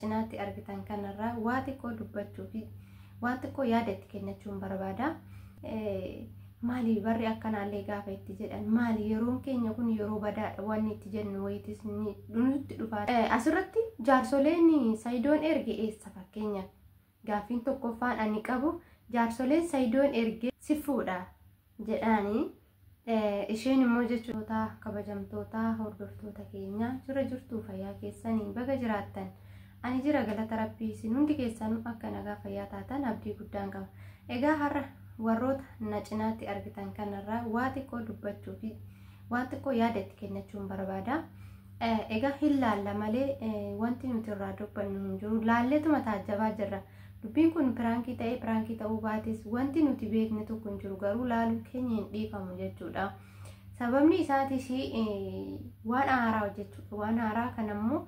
Cinaatti argitan kanarraa waa xiqqoo dubbachuu fi waan xiqqoo yaada itti kennachuun barbaada. Maali barri akkanaallee gaafa itti jedhan, maali yeroon keenya kun yeroo badaadha wanni itti jennu wayitis nutti dhufaa. Asirratti jaarsoleen Sayidoon erge eessa? Fakkeenyaaf, gaaffiin tokkoffaan ani qabu, jaarsoleen Sayidoon erge si fuudha jedhaanii, isheen immoo jechuudha. Kabajamtoota hordoftoota keenya, jira jirtuu? Fayyaa keessanii? Baga jiraattan. Ani jira, galata Rabbii. Isin hundi keessanuu akka nagaa fayyaa taatan abdii guddaan qaba. Egaa har'a warroota na cinaatti argitan kanarraa waa xiqqoo dubbachuu fi waan xiqqoo yaada itti kennachuun barbaada. Egaa hin laalla malee wanti nuti irraa dubbannu hin jiru. Laalleetuma taajjabaa jirra. Dubbiin kun piraankii ta'ee piraankii ta'uu baates wanti nuti beekne tokko hin jiru, garuu laaluu keenya hin dhiifamu jechuudha. Sababni isaatis waan haaraa hojjechuudha. Waan haaraa kanammoo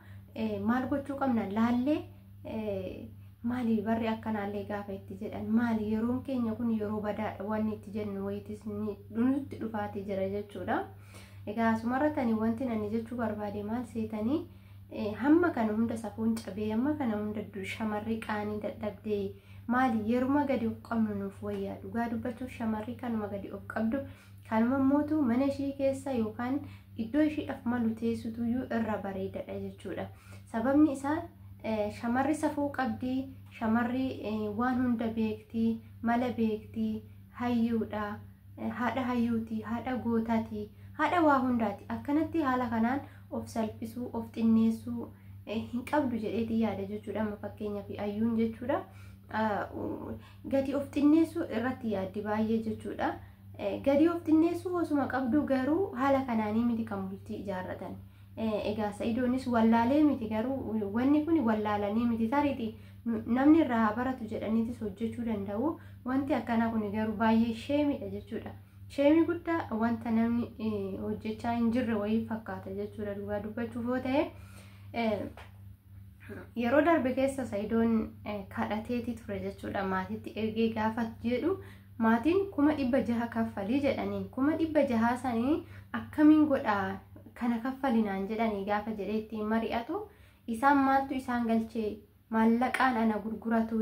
maal gochuu qabna? Laallee maali barri akkanaallee gaafa itti jedhan, maali yeroon keenya kun yeroo badaadha wanni itti jennu wayitis nutti dhufaatii jira jechuudha. Egaa asumarratanii wanti ani jechuu barbaade maal seetanii, hamma kana hunda safuun cabee, hamma kana hunda shamarri qaanii dadhabdee, maali yeruma gadi of qabnu nuuf wayyaa. Dhugaa dubbachuuf, shamarri kanuma gadi of qabdu, kanuma mootu mana ishii keessa yookaan iddoo ishiidhaaf malu teessutuyyuu irra bareedadha jechuudha. Sababni isaa shamarri safuu qabdi, shamarri waan hunda beekti, mala beekti, hayyuudha, haadha hayyuuti, haadha gootaati, haadha waa hundaati. Akkanatti haala kanaan of salphisuu, of xinneessuu hin qabdu jedheeti yaada jechuudha. Amma fakkeenyaaf Ayyuun jechuudha. Gadi of xinneessuu irratti yaaddi baay'ee jechuudha. Gadi of xinneessuu osuma qabdu garuu haala kanaanii miti kan bultii ijaarratan. Egaa Sa'idoonis wallaalee miti, garuu wanni kun wallaalanii miti, tariiti namni irraa baratu jedhaniitis hojjechuu danda'u. Wanti akkanaa kun garuu baay'ee sheemidha jechuudha. Sheemii guddaa wanta namni hojjechaa hin jirre wayii fakkaata jechuudha, dhugaa dubbachuuf yoo ta'e. Yeroo darbe keessa Sa'idoon kadhateeti ture jechuudha. Maatiitti ergee gaafa jedhu maatiin 600,000 kaffalii jedhaniin. 600,000 sanii akkamiin godhaa, kana kaffalinaan jedhanii gaafa jedhee ittiin mari'atu, isaan maaltu isaan galchee, maallaqaan ana gurguratu,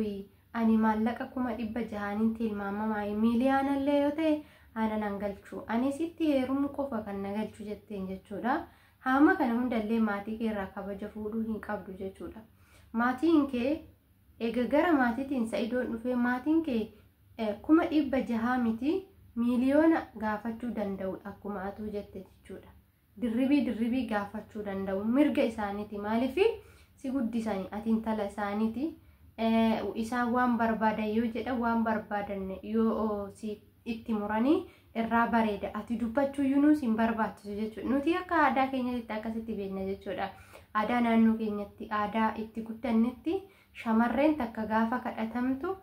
ani maallaqa 600,000n tilmaamamaa miiliyaanallee yoo ta'e ana nan galchu, ani sitti heerumuu qofa kan na galchu jetteen jechuudha. Haama kana hundallee maatii kee irraa kabaja fuudhuu hin qabdu jechuudha. Maatiin kee eega gara maatiitiin Sa'idoon dhufee, maatiin kee 600,000 miti miiliyoona gaafachuu danda'u akkuma atuu jette jechuudha. Dirribii dirribii gaafachuu danda'u, mirga isaaniiti. Maaliif si guddisanii, ati intala isaaniiti. Isaan waan barbaadan yoo jedhan, waan barbaadan yoo si itti muranii irraa bareeda. Ati dubbachuu yuunuus hin barbaachisu jechuudha. Nuti akka aadaa keenyatti akkasitti beekna jechuudha. Aadaa naannoo keenyatti, aadaa itti guddannetti, shamarreen takka gaafa kadhatamtu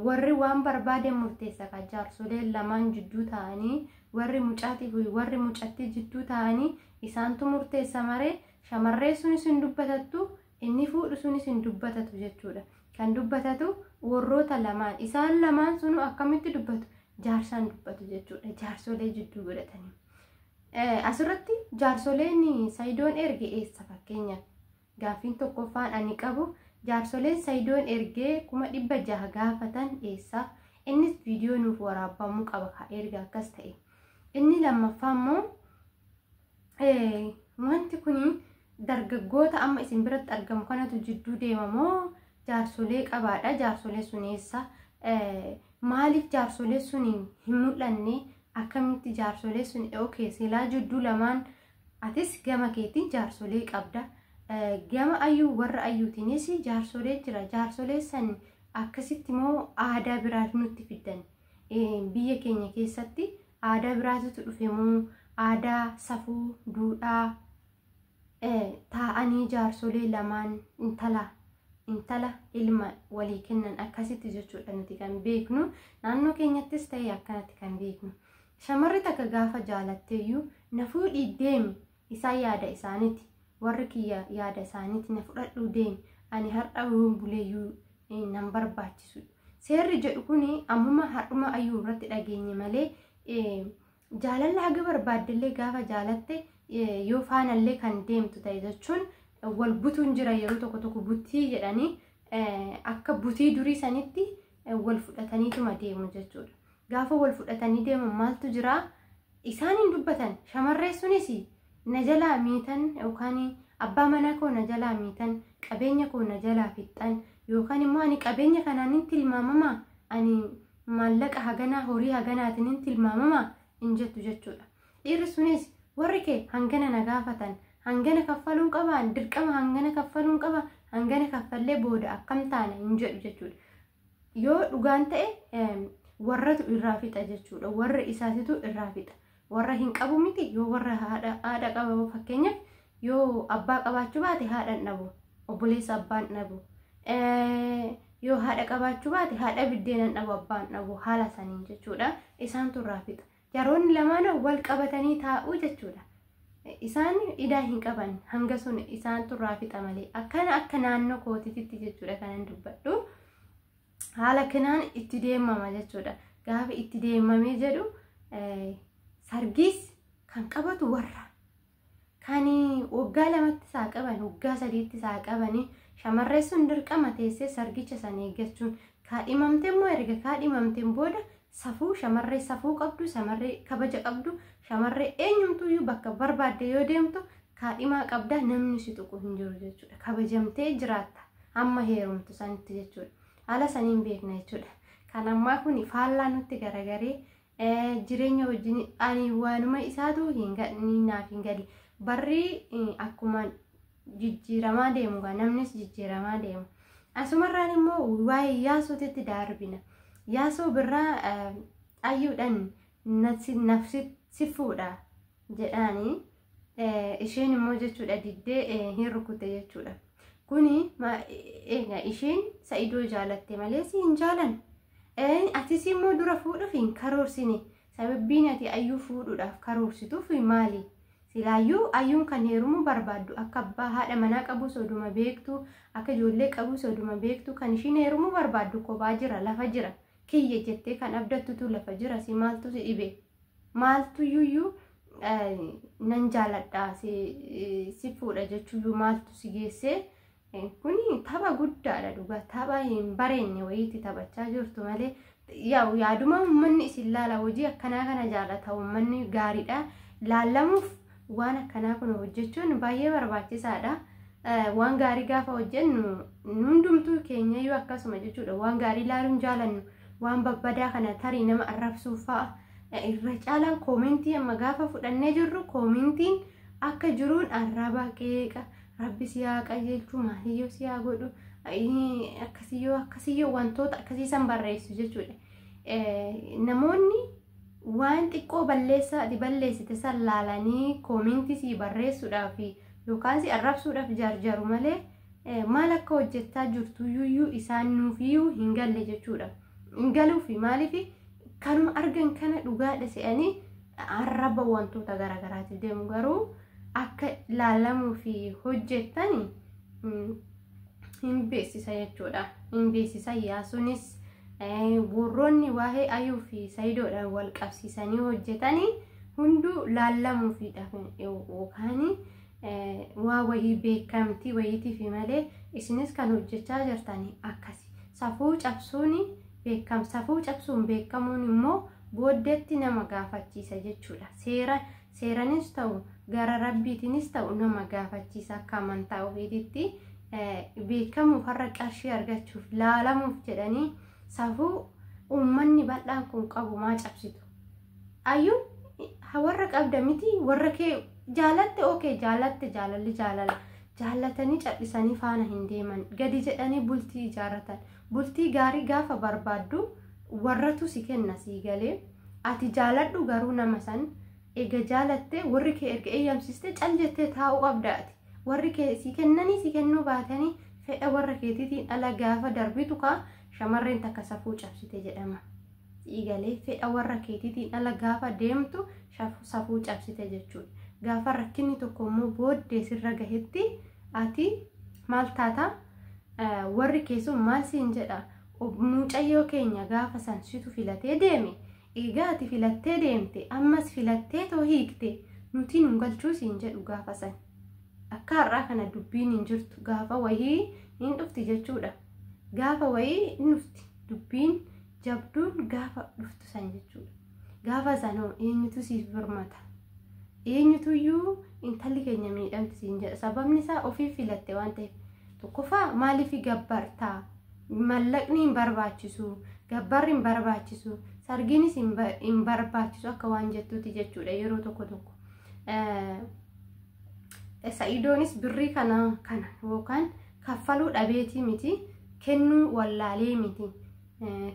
warri waan barbaadan murteessa kan jaarsoleen lamaan jidduu ta'anii, warri mucaatii fi warri mucattii jidduu ta'anii isaantu murteessa maree, shamarree sunis hin dubbatattu, inni fuudhu sunis hin dubbatatu jechuudha. Kan dubbatatu warroota lamaan, isaan lamaan sunu akkamitti dubbatu? Jaarsaan dubbatu jechuudha. Jaarsolee jidduu godhatanii. Asirratti jaarsoleen Sayidoon erge eessa? Fakkeenyaaf, gaaffiin tokkoffaan ani qabu, jaarsoleen Sayidoon ergee 600,000 gaafatan eessa? Innis viidiyoo nuuf waraabamuu qaba erga akkas ta'e. Inni lammaffaa immoo, wanti kun dargaggoota amma isin biratti argamu kanatu jidduu deema moo jaarsolee qabaadha? Jaarsolee sun eessa? Maaliif jaarsolee sun hin mul'anne? Akkamitti jaarsolee sun? Okay, silaa jidduu lamaan atis gama keetiin jaarsolee qabda. Gama Ayyuu, warra Ayyuutiinis jaarsolee jira. Jaarsolee san akkasitti moo aadaa biraa nutti fiddan? Biyya keenya keessatti aadaa biraatu dhufe moo, aadaa safuu duudhaa taa'anii jaarsolee lamaan intala ilma walii kennan akkasitti jechuudha nuti kan beeknu, naannoo keenyattis ta'e akkanatti kan beeknu. Shamarri takka gaafa jaalatteeyyuu na fuudhii deemi, isaan yaada isaaniiti, warri kiyya yaada isaaniiti, na fudhadhuu deemi, ani har'a buleeyyuu nan barbaachisu. Seerri jedhu kuni ammuma har'uma Ayyuu irratti dhageenye malee, jaalala haga barbaaddellee gaafa jaalatte yoo faanallee kan deemtu ta'e jechuun Wal butuun jira yeroo tokko tokko butii jedhanii akka butii durii sanitti wal fudhataniituma deemu jechuudha. Gaafa wal fudhatanii deeman maaltu jira? Isaan hin dubbatan. Shamarree sunis na jalaa miitan yookaan abbaa manaa koo na jalaa miitan, qabeenya koo na jalaa fixxan, yookaan immoo ani qabeenya kanaan hin tilmaamamaa, ani maallaqa haganaa horii haganaatiin hin tilmaamamaa hin jettu jechuudha. Dhiirri sunis warri kee hangana na gaafatan, hangana kaffaluun qaba, dirqama hangana kaffaluun qaba, hangana kaffallee booda akkam taana hin jedhu jechuudha. Yoo dhugaan ta'e warratu irraa fixa jechuudha. Warra isaatitu irraa fixa. Warra hin qabu miti, yoo warra haadha qabu, fakkeenyaaf yoo abbaa qabaachuu baate haadha hin dhabu, obboleessa abbaa hin dhabu. Yoo haadha qabaachuu baate haadha biddeena hin dhabu, abbaa hin dhabu, haala saniin jechuudha. Isaantu irraa fixa. Jaroonni lamaan wal qabatanii taa'uu jechuudha. Isaan idaa hin qaban, hanga sun isaantu irraa fixa malee. Akkana akka naannoo kootiitti jechuudha kanan dubbadhu. Haala kanaan itti deemama jechuudha. Gaafa itti deemamee jedhu sargiis kan qabatu warra. Kan waggaa 2tti isaa qaban, waggaa 3tti isaa qabanii, shamarree sun dirqama teessee sargicha sana eeggachuun, kaadhimamte immoo erga kaadhimamteen booda safuu shamarree safuu qabdu, shamarree kabaja qabdu, shamarree eenyumtuyyuu bakka barbaadde yoo deemtu kaadhimaa qabdaa, namni si tuqu hin jiru jechuudha. Kabajamtee jiraatta hamma heerumtu sanitti jechuudha. Haala saniin beekna jechuudha. Kan ammaa kun faallaa nutti garagaree jireenya wajjin ani waanuma isaatu hin naaf hin gali. Barri akkuma jijjiiramaa deemu namnis jijjiiramaa deema. Asumarraan immoo waa'ee Yaasootitti darbina. Yaasoo birraa ayyuudhaan nafsi si fuudha jedhaanii, isheen immoo jechuudha diddee hin rukute jechuudha. Kuni egaa isheen Sa'idoo jaalatte malee si hin jaalan. Atis immoo dura fuudhuuf hin karoorsine. Sababbiin ati ayyuu fuudhuudhaaf karoorsituuf maali? Silaayyuu ayyuun kan heerumuu barbaaddu akka abbaa haadha manaa qabu soduma beektu, akka ijoollee qabu soduma beektu, kan ishiin heerumuu barbaaddu kophaa jira, lafa jira. Kiyya jettee kan abdattutu lafa jira, si maaltu si dhibe? Maaltu yuyyuu nan jaaladha si fuudha jechuuyyuu maaltu si geessee? Kuni tapha guddaadha dhugaa, tapha hin bareenye wayiitti taphachaa jirtu malee, yaa'u yaaduma uummanni isin laala, hojii akkanaa kana jaalata uummanni, gaariidha. Laallamuuf waan akkanaa kun hojjechuun baay'ee barbaachisaadha. Waan gaarii gaafa hojjennu hundumtuu keenyayyuu akkasuma jechuudha. Waan gaarii laaluun jaalannu, waan babbadaa kana tarii nama arrabsuuf fa'a. Irra caalaan koomentii amma gaafa fudhannee jirru koomentiin akka jiruun arraba, qeeqa, rabbi si haa qajeelchu, maaliyyoo si haa godhu, akkasiyyoo akkasiyyoo wantoota akkasiisan barreessu jechuudha. Namoonni waan xiqqoo balleessaa ati balleessite san laalanii koomentii si barreessuudhaaf yookaan si arrabsuudhaaf jarjaru malee maal akka hojjechaa jirtu yuyyuu isaan nuufiyyuu hin galle jechuudha. Hin galuufi, maaliif kanuma argan kana dhugaadha se'anii arraba wantoota garaagaraatiif deemu, garuu akka laalamuu fi hojjettani hin beeksisa jechuudha. Hin beeksisa. Yaasunis warroonni waa'ee ayuu fi Sayidoodhaan wal qabsiisanii hojjetanii hunduu laallamuufiidhaaf yookaan waa wayii beekamtii wayiitiif malee isinis kan hojjechaa jirtanii akkasi. Safuu cabsuun beekam, safuu cabsuun beekamuun immoo booddeetti nama gaafachiisa jechuudha. Seera seeranis ta'u gara rabbiitiinis ta'u nama gaafachiisa. Akka amantaa ofiititti beekamuuf, har'a qarshii argachuuf, laalamuuf jedhanii safuu uummanni bal'aan kun qabu maa cabsitu? Ayyuu warra qabda miti, warra kee jaalatte, okay, jaalatte, jaalalli jaalala. Jaallatanii callisanii faana hin deeman, gadi jedhanii bultii ijaarratan. Bultii gaarii gaafa barbaaddu warratu si kenna, sii galee? Ati jaaladhu, garuu nama san ega jaalatte warri kee erga eeyyamsiste cal jettee taa'uu qabda ati. Warri kee si kennanii si kennuu baatanii fedha warra keetiitiin ala gaafa darbitu kaa shamarreen takka safuu cabsite jedhama. Sii galee? Fedha warra keetiitiin ala gaafa deemtu safuu cabsite jechuudha. Gaafa rakkinni tokko immoo booddee sirra gahetti ati maal taata? Warri keessun maal siin jedha? Mucayyoo keenya gaafa san situ filatee deeme. Egaa ati filattee deemte, ammas filattee too hiikte, nuti nun galchuu siin jedhu gaafa san. Akka har'aa kana dubbiin hin jirtu. Gaafa wayii hin dhufti jechuudha. Gaafa wayii hin dhufti dubbiin jabduun gaafa dhuftu san jechuudha. Gaafa sanoo eenyutu siif birmata? Eenyutuyyuu intalli keenya miidhamti siin jedha. Sababni isaa ofii filatte waan ta'eef. Tokkoffaa, maaliif gabbartaa? Mallaqni hin barbaachisu, gabbarri hin barbaachisu, sargiinis hin barbaachisu akka waan jettuuti jechuudha yeroo tokko tokko. Sa'idoonis birrii kana yookaan kaffaluu dhabeetii miti, kennuu wallaalee miti.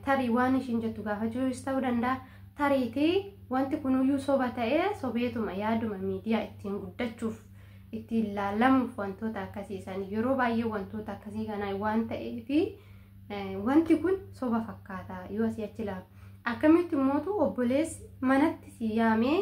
Tarii waan ishiin jettu gaafachuus ta'uu danda'a. Tariitii wanti kunuyyuu soba ta'ee sobeetuma yaaduma miidiyaa ittiin guddachuuf, ittiin laalamuuf wantoota akkasiisan yeroo baay'ee wantoota akkasii kanaa waan ta'eefi wanti kun soba fakkaata yoo asii achi ilaalu. Akkamitti immootu obboleessi manatti si yaamee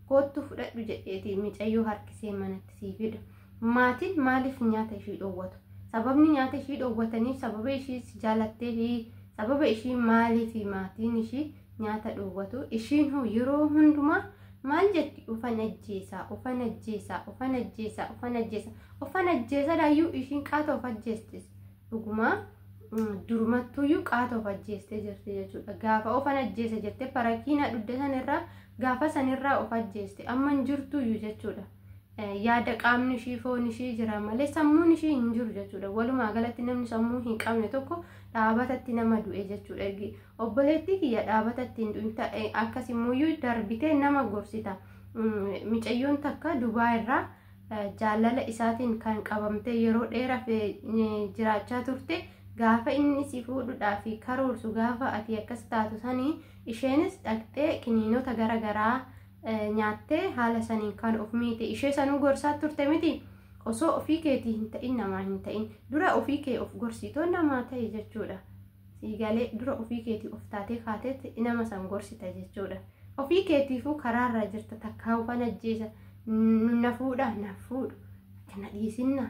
"Koottu, fudhadhu" jedheeti micayyoo harkisee manatti sii fida? Maatiin maaliif nyaata ishii dhoowwatu? Sababni nyaata ishii dhoowwataniif sababa ishii si jaalattee fi sababa ishii maaliif maatiin ishii nyaata dhoowwatu? Ishiin hoo yeroo hundumaa maal jetti? "Ufan ajjeesaa, ufan ajjeesaa, ufan ajjeesaa, ufan ajjeesaa, ufan ajjeesaa." Daayyuu ishiin qaata of ajjeestis. Dhugumaa durumattuyyuu qaata of ajjeestee jirti jechuudha. Gaafa "Ofan ajjeese" jettee parakiina dhudde sanirraa, gaafa sanirraa of ajjeeste, amma hin jirtuyyuu jechuudha. Yaada qaamni ishii, foon ishii jira malee sammuun ishii hin jiru jechuudha. Walumaa galatti namni sammuu hin qabne tokko dhaabatatti nama du'e jechuudha. Obboleettii kiyya, dhaabatatti hin du'in. Akkasimuyyuu darbitee nama gorsita. Micayyoon takka Dubaa irraa jaalala isaatiin kan qabamte, yeroo dheeraaf jiraachaa turte, gaafa inni si fuudhuudhaaf karoorsu, gaafa ati akkas taatu sanii, isheenis dhaqxee kiniinota garaagaraa nyaattee haala saniin kan of miite, ishee sanuu gorsaa turte miti. Osoo ofii keetii hin ta'in, namaa hin ta'in dura ofii kee of gorsitoo namaa ta'e jechuudha. Siigalee dura ofii keetii of taatee kaateetti nama san gorsita jechuudha. Ofii keetiifuu karaarra jirta. Takkaa "Ufan ajjeesa, na fuudha, na fuudhu, kana dhiisinna,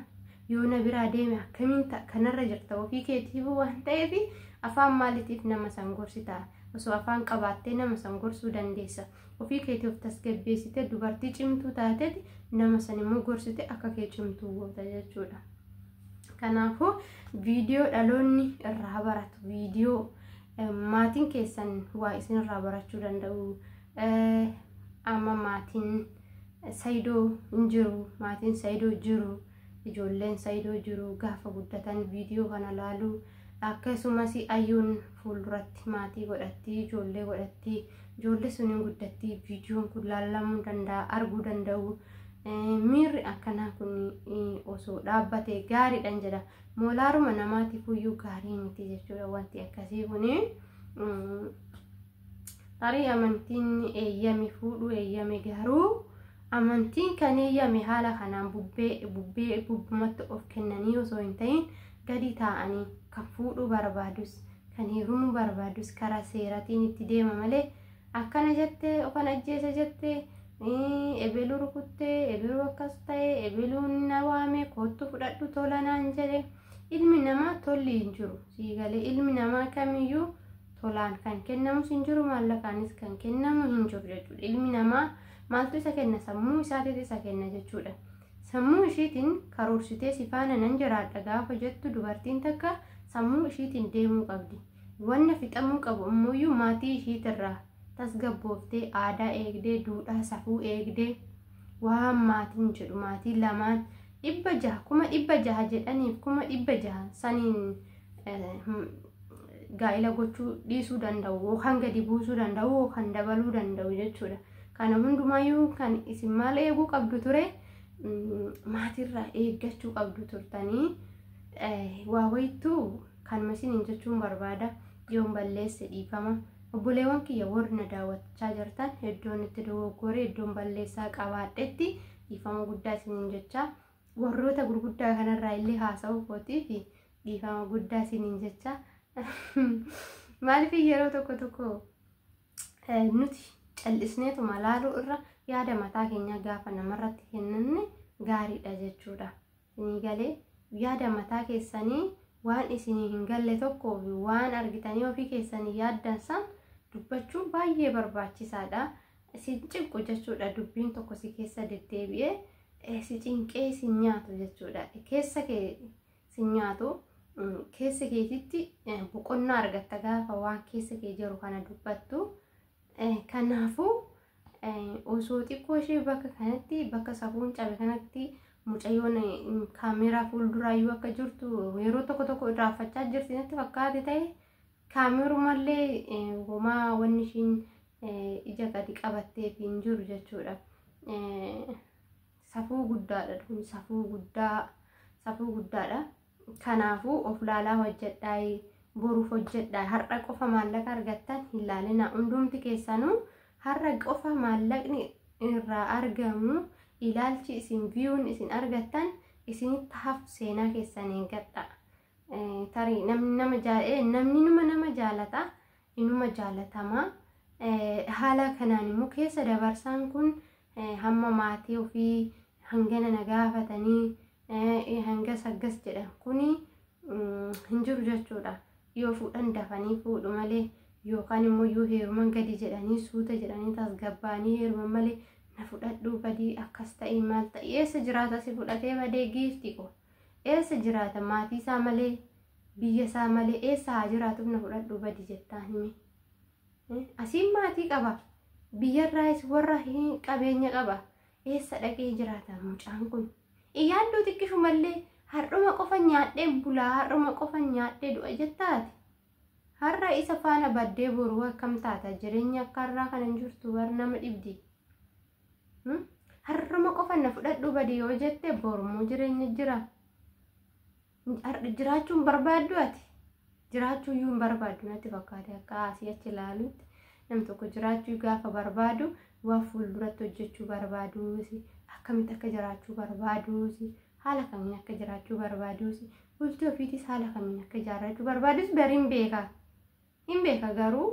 yoo na biraa deeme akkamiin ta'a?" Kanarra jirta ofii keetiifuu waan ta'eef, afaan maaliitiif nama san gorsita? Osoo afaan qabaattee nama san gorsuu dandeessa. Ofii keetii of tasgabbeessitee, dubartii cimtuu taateeti nama san immoo gorsite akka kee cimtuu goota jechuudha. Kanaafuu viidiyoo dhaloonni irraa baratu, viidiyoo maatiin keessan waa isinirraa barachuu danda'u. Amma maatiin Sayidoo hin jiru, maatiin Sayidoo jiru, ijoolleen Sayidoo jiru, gaafa guddatan viidiyoo kana laaluu. Akkasumas ayyuun fuulduratti maatii godhatti, ijoollee godhatti, ijoollee suniin guddatti, viidiyoon kun laallamuu danda'a, arguu danda'u. Miirri akkanaa kun osoo dhaabbate gaariidhaan jedha. Moolaaruma namaatiif iyyuu gaarii miti jechuudha wanti akkasii kuni. Tarii amantiin eeyyame fuudhuu eeyyame, garuu amantiin kan eeyyame haala kanaan bubbee bubbee bubbumatti of kennanii osoo hin ta'in, gadi taa'anii kan fuudhuu barbaadus, kan heerumuu barbaadus karaa seeratiin itti deema malee, akkana jettee "Ofan ajjeesa" jettee, ebeluu rukuttee, ebeluu akkas ta'e, ebeluun na waame, "Koottu fudhadhu, tola" naan jedhe. Ilmi namaa tolli hin jiru, siigalee? Ilmi namaa kamiyyuu tolaan kan kennamus hin jiru, maallaqaanis kan kennamu hin jiru jechuudha. Ilmi namaa maaltu isa kenna? Sammuu isaatiif isa kenna jechuudha. Sammuu ishiitiin karoorsitee "Si faana nan jiraadha" gaafa jettu, dubartiin takka sammuu ishiitiin deemuu qabdi. Wanna fixamuu qabu ammoo maatii ishiitirraa tasgabbooftee, aadaa eegdee, duudhaa safuu eegdee, waan maatiin jedhu, maatiin lamaan 600, 600,000 jedhaniif, 600,000 saniin gaa'ila gochuu dhiisuu danda'u, yookaan gadi buusuu danda'u, yookaan dabaluu danda'u jechuudha. Kana hundumaayyuu kan isin maal eeguu qabdu ture? Maatirraa eeggachuu qabdu turtanii. Waa wayittuu kan isiniin jechuun barbaada. Yoon balleesse dhiifama. Obboleewwan kiyya warri na daawwachaa jirtan, iddoon itti dogoggoree, iddoon balleessaa qabaadhetti dhiifama guddaa isiniin jecha. Warroota gurguddaa kanarraa illee haasa'uu kootii fi dhiifama guddaa isiniin jecha. Maaliif, yeroo tokko tokko nuti callisneetuma laaluu irra yaada mataa keenyaa gaafa namarratti kennanne gaariidha jechuudha. Isinii galee? Yaada mataa keessanii, waan isinii hin galle tokkoo fi waan argitanii ofii keessanii yaaddan san dubbachuun baay'ee barbaachisaadha. Isin cinqu jechuudha, dubbiin tokko si keessa deddeebi'ee. Si cinqee si nyaatu jechuudha. Keessa kee si nyaatu, keessa keetitti boqonnaa argatta gaafa waan keessa kee jiru kana dubbattu. Kanaafuu osoo xiqqoo ishee bakka kanatti, bakka safuun cabe kanatti, mucayyoon kaameeraa fuulduraayyuu akka jirtu yeroo tokko tokko irraanfachaa jirti natti fakkaate. Ta'e kaameerumallee homaa wanni ishiin ija gadi qabatteef hin jiru jechuudha. Safuu guddaadha kun, safuu guddaa, safuu guddaadha. Kanaafuu of laalaa hojjedhaa, boruuf hojjedhaa. Har'a qofa maallaqa argattan hin laalina. Hundumti keessanuu har'a qofa maallaqni irraa argamu, ilaalchi isin, view'n isin argattan isinitti hafu, seenaa keessan eeggadha. Tarii namni nama namni numa nama jaalata, inuma jaalatama. Haala kanaan immoo keessa dabarsaan kun hamma maatii ofii hangana na gaafatanii hanga saggas jedhan kuni hin jiru jechuudha. Yoo fuudhan dafanii fuudhu malee, yookaan immoo yoo heeruman gadi jedhanii suuta jedhanii tasgabbaanii heeruman malee, na fudhadhuu badii akkas ta'e maal ta'e, eessa jiraata si fudhatee badee giifti ko? Eessa jiraata? Maatii isaa malee, biyya isaa malee eessa haa jiraatuuf na fudhadhuu badi jettaan hime? Asiin maatii qaba, biyyarraayis warra qabeenya qaba. Eessa dhaqee jiraata mucaan kun? Iyyaaddu xiqqishu mallee har'uma qofa nyaadhee bulaa, har'uma qofa nyaadhee du'a jettaati. Har'a isa faana baddee boruu akkam taata? Jireenya akka har'aa kana hin jirtu bar, nama dhibdi. Har'uma qofa na fudhadhu badi yoo jette, borummoo jireenya jira. Jiraachuun barbaaddu, ati jiraachuu iyyuu hin barbaaddu natti fakkaate. Akka asii achi ilaalutti nam tokko jiraachuu gaafa barbaadu, waan fuulduratti hojjechuu barbaaduus, akkamitti akka jiraachuu barbaaduus, haala kamiin akka jiraachuu barbaaduus, bultii ofiitis haala kamiin akka ijaarrachuu barbaadus bariin beeka. Hin beeka, garuu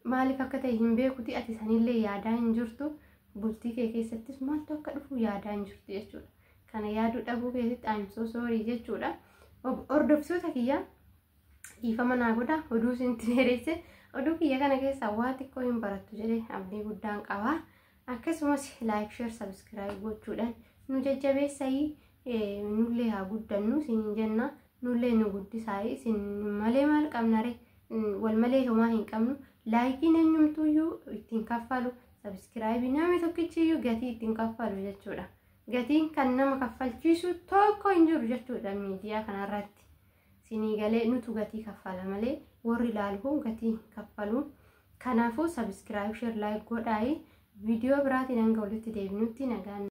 maaliif akka ta'e hin beekuti, ati sanillee yaadaa hin jirtu. Bultii kee keessattis maaltu akka dhufu yaadaa hin jirtu jechuudha. Kana yaaduu dhabuu keessatti I'm so sorry jechuudha. Hordoftoota kiyya, dhiifama naa godha, oduu isinitti dheeresse. Oduu kiyya kana keessaa waa xiqqoo hin barattu jedhee abdii guddaan qaba. Akkasumas like, share, subscribe gochuudhaan nu jajjabeessayii, nullee haa guddannu isin jenna. Nullee nu guddisaayii, isin malee maal qabna ree? Wal malee homaa hin qabnu. Like'iin eenyumtuuyyuu ittiin kaffalu, subscribe namni tokkichiyyuu gatii ittiin kaffalu jechuudha. Gatiin kan nama kaffalchiisu tokko hin jiru jechuudha miidiyaa kanarratti. Sinii galee? Nutu gatii kaffala malee warri ilaalu kun gatii hin kaffalu. Kanaafuu subscribe, share, like godhaayi. Viidiyoo biraatiin hanga walitti deebinutti nagaan.